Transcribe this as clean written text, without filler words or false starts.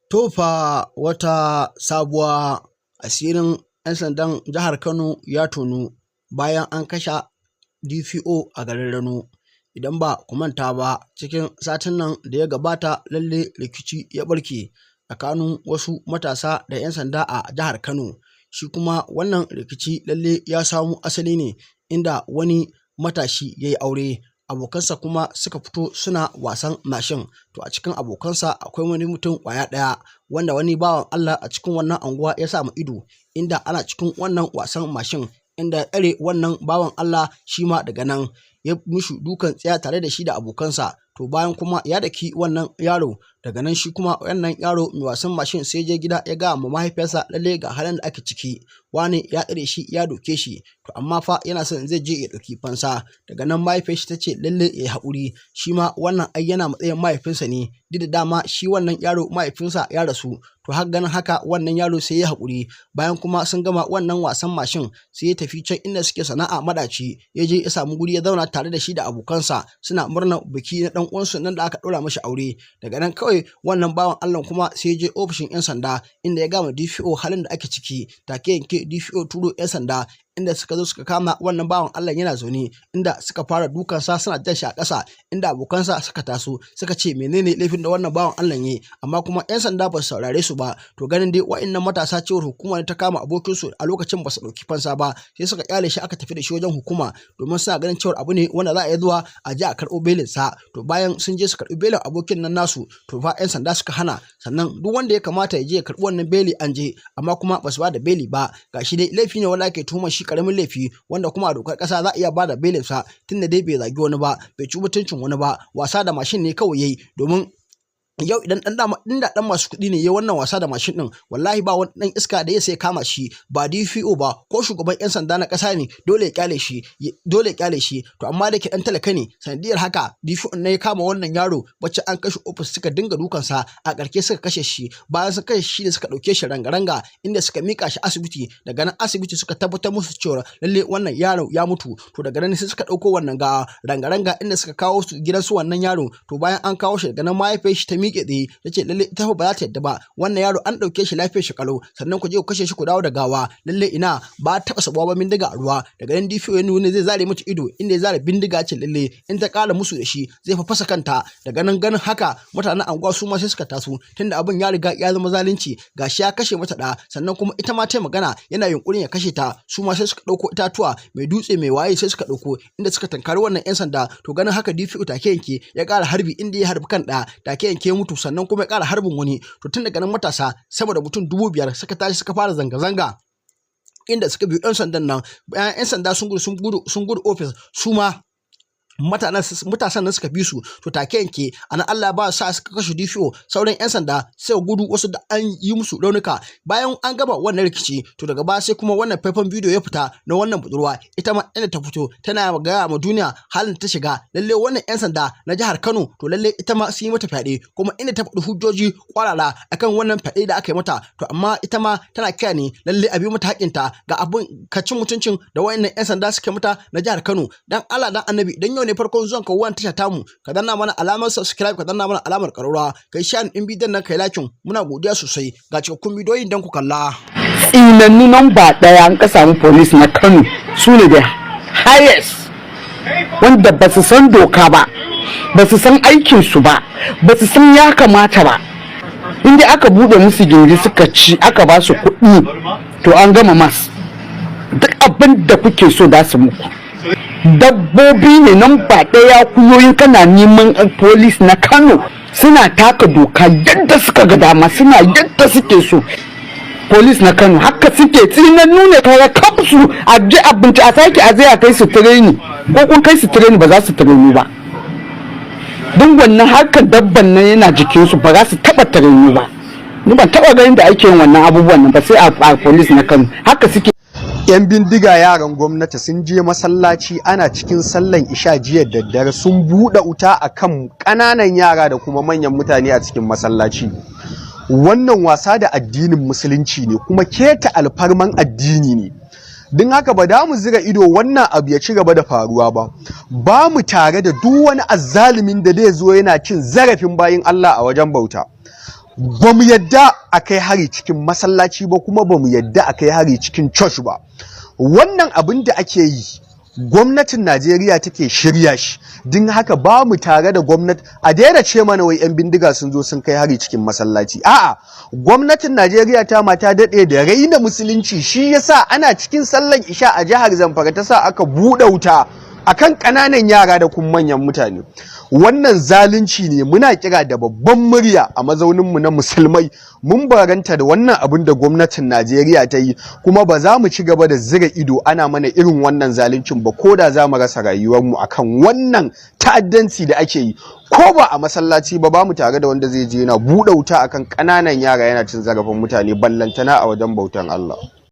To fa, wata sabuwa! Asirin 'yan sandan jihar Kano ya tonu bayan an kashe DPO a garin Rano. Idan ba ku manta ba, cikin satin nan da ya gabata lalle rikici ya ɓarke tsakanin wasu matasa da 'yan sanda a jihar Kano. Shi kuma wannan rikici lalle ya samo asali ne inda wani matashi ya yi aure, abokansa kuma suka fito suna wasan mashin. To, a cikin abokansa akwai wani mutum ƙwaya ɗaya wanda wani bawan Allah a cikin wannan anguwa ya sa ma ido, inda ana cikin wannan wasan mashin, inda ya tsare wannan bawan Allah. Shi ma daga nan ya mishi dukan tsiya tare da shi da abokansa. To, bayan kuma ya daki wannan yaro, daga nan shi kuma wannan yaro mai wasan mashin sai je gida ya gaya ma mahaifiyarsa lalle ga halin da ake ciki, wane ya tsare shi ya doke shi, to amma fa yana son zai je ya ɗauki fansa. Daga nan mahaifiyar shi ta ce lalle ya yi haƙuri, shi ma wannan ai yana matsayin mahaifinsa ne, duk da dama shi wannan yaro mahaifinsa ya rasu. To, har ganin haka wannan yaro sai ya haƙuri. Bayan kuma sun gama wannan wasan mashin, sai ya tafi can inda suke sana'a madaci, ya je ya samu guri ya zauna tare da shi da abokansa suna murnar biki na ɗan uwansu nan da aka ɗaura mashi aure. Daga nan kawai wannan bawan Allah kuma sai ya je ofishin 'yan sanda, inda ya gama DPO halin da ake ciki. Take yanke DPO turo 'yan sanda, inda suka zo suka kama wannan bawan Allah yana zaune, inda suka fara dukansa suna jan shi a ƙasa, inda abokansa suka taso suka ce menene laifin da wannan bawan Allah ya, amma kuma 'yan sanda ba su saurare su ba. To, ganin dai wa'annan matasa cewar hukuma ne ta kama abokinsu a lokacin, ba su ɗauki fansa ba, sai suka kyale shi aka tafi da shi wajen hukuma, domin suna ganin cewar abu ne wanda za a yi zuwa a je a karɓo belin sa. To, bayan sun je su karɓi belin abokin nan nasu, to fa 'yan sanda suka hana. Sannan duk wanda ya kamata ya je ya karɓi wannan beli an je, amma kuma ba su ba da beli ba. Gashi dai laifi ne wanda ake tuhumar shi, karamin laifi wanda kuma a dokar kasa za a iya bada belin sa, tunda dai bai zagi wani ba, bai ci mutuncin wani ba, wasa da mashin ne kawai yayi. Domin yau idan dan dama inda dan masu kuɗi ne yayi wannan wasa da mashin din, wallahi ba wani dan iska da ya sai kama shi, ba DPO ba, ko shugaban yan sanda na ƙasa ne, dole ya kyale shi, dole ya kyale shi. To, amma da ke dan talaka ne, sanadiyar haka DPO ne ya kama wannan yaro wacce an kashe ofis, suka dinga dukan sa, a ƙarshe suka kashe shi. Bayan sun kashe shi ne suka ɗauke shi ranga-ranga, inda suka mika shi asibiti. Daga nan asibiti suka tabbatar musu cewa lalle wannan yaro ya mutu. To, daga nan sai suka ɗauko wannan ga ranga-ranga, inda suka kawo su gidan su wannan yaro. To, bayan an kawo shi, daga nan mahaifiyar shi ta miƙe tsaye ta ce lalle ita fa ba za ta yadda ba, wannan yaro an ɗauke shi lafiyar shi kalau, sannan ku je ku kashe shi ku dawo da gawa. Lalle ina ba taɓa sabuwa ba, bindiga a ruwa. Daga nan DPO ya nuna zai zare mata ido, inda ya zare bindiga ce lalle in ta ƙara musu da shi zai fa fasa kanta. Daga nan ganin haka mutanen anguwa su ma sai suka taso, tunda abin ya riga ya zama zalunci, gashi ya kashe mata ɗa, sannan kuma ita ma ta magana yana yunkurin ya kashe ta. Su ma sai suka ɗauko itatuwa, mai dutse, mai waye, sai suka ɗauko, inda suka tankari wannan 'yan sanda. To, ganin haka DPO take yanke ya ƙara harbi, inda ya harbi kan ɗaya, take yanke mutu, sannan kuma ya ƙara harbin wani. To, tun daga nan matasa sama da mutum 5,000 suka tashi suka fara zanga-zanga, inda suka biyu 'yan sandan nan. Bayan 'yan sanda sun gudu, sun gudu, sun gudu ofis, su ma matasan nan suka bi su. To, take yanke ana Allah ba sa suka kashe DPO, sauran yan sanda sai gudu, wasu da an yi musu raunuka. Bayan an gaba wannan rikici, to daga baya sai kuma wannan faifan bidiyo ya fita na wannan budurwa, ita ma inda ta fito tana gaya ma duniya halin ta shiga, lalle wannan yan sanda na jihar Kano, to lalle ita ma sun yi mata fyaɗe, kuma inda ta faɗi hujjoji kwarara akan wannan fyaɗe da aka yi mata. To, amma ita ma tana kira ne lalle a bi mata haƙinta ga abin kacin mutuncin da wayannan yan sanda suka mata na jihar Kano. Dan Allah dan Annabi, dan yau ne farkon zuwan ka wannan tasha tamu, ka danna mana alamar subscribe, ka danna mana alamar ƙararrawa, kai share din bidiyon nan, kai like. Muna godiya sosai. Ga cikakkun bidiyoyin dan ku kalla. Tsinannu namba ɗaya, an ka samu police na Kano, su ne da highest wanda ba su san doka ba, ba su san aikinsu ba, ba su san ya kamata ba. Inda aka buɗe musu gindi suka ci, aka ba su kuɗi, to an gama mas duk abin da kuke so da su muku. Dabbobi ne nan ba ɗaya, kuyoyin. Kana neman police na Kano, suna taka doka yadda suka ga dama, suna yadda suke so. Police na Kano haka suke, tsinannu ne kare kansu. A ji abinci a sake a zai a kai su training, ko kun kai su training ba za su training ba, don wannan harkar dabban nan yana jikinsu, ba za su taba training ba. Ni ban taba ganin da ake yin wannan abubuwan nan ba sai a police na Kano, haka suke. 'Yan bindiga yaran gwamnati sun je masallaci ana cikin sallan isha jiya daddare, sun buɗe wuta a kan ƙananan yara da kuma manyan mutane a cikin masallaci. Wannan wasa da addinin Musulunci ne, kuma keta alfarman addini ne. Don haka ba da mu zira ido wannan abu ya ci gaba da faruwa ba. Ba mu tare da duk wani azzalumin da zai zo yana cin zarafin bayin Allah a wajen bauta. Ba mu yadda a kai hari cikin masallaci ba, kuma ba mu yadda a kai hari cikin church ba. Wannan abin da ake yi, gwamnatin Najeriya take shirya shi. Din haka ba mu tare da gwamnati. A daina ce mana wai 'yan bindiga sun zo sun kai hari cikin masallaci. A'a, gwamnatin Najeriya ta ma ta daɗe da raina musulunci. Shi yasa ana cikin sallan isha a jihar Zamfara ta sa aka buɗe wuta akan ƙananan yara da kuma manyan mutane. Wannan zalunci ne. Muna kira da babban murya a mazauninmu na musulmai, mun baranta da wannan abin da gwamnatin Najeriya ta yi, kuma ba za mu ci gaba da zira ido ana mana irin wannan zaluncin ba, ko da za mu rasa rayuwarmu akan wannan ta'addanci da ake yi. Ko ba a masallaci ba, ba mu tare da wanda zai je yana buɗe wuta akan ƙananan yara, yana cin zarafin mutane, ballantana a wajen bautan Allah.